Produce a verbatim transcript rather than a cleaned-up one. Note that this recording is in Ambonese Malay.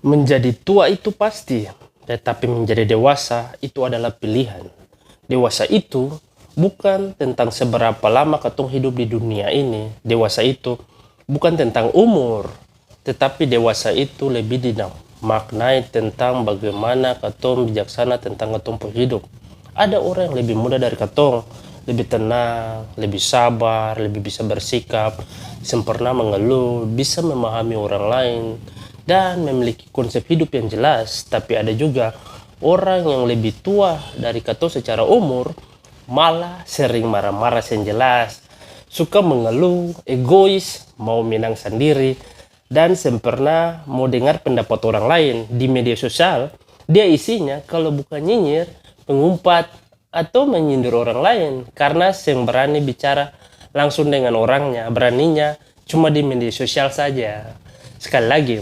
Menjadi tua itu pasti, tetapi menjadi dewasa itu adalah pilihan. Dewasa itu bukan tentang seberapa lama katong hidup di dunia ini. Dewasa itu bukan tentang umur, tetapi dewasa itu lebih dimaknai tentang bagaimana katong bijaksana tentang katong pung hidup. Ada orang yang lebih muda dari katong, lebih tenang, lebih sabar, lebih bisa bersikap, seng pernah mengeluh, bisa memahami orang lain, dan memiliki konsep hidup yang jelas. Tapi ada juga orang yang lebih tua dari katong secara umur, malah sering marah-marah seng jelas, suka mengeluh, egois, mau menang sandiri, dan seng pernah mau dengar pendapat orang lain. Di media sosial, dia isinya kalau bukan nyinyir, mengumpat, atau menyindir orang lain karena seng berani bicara langsung dengan orangnya, beraninya cuma di media sosial saja. Sekali lagi,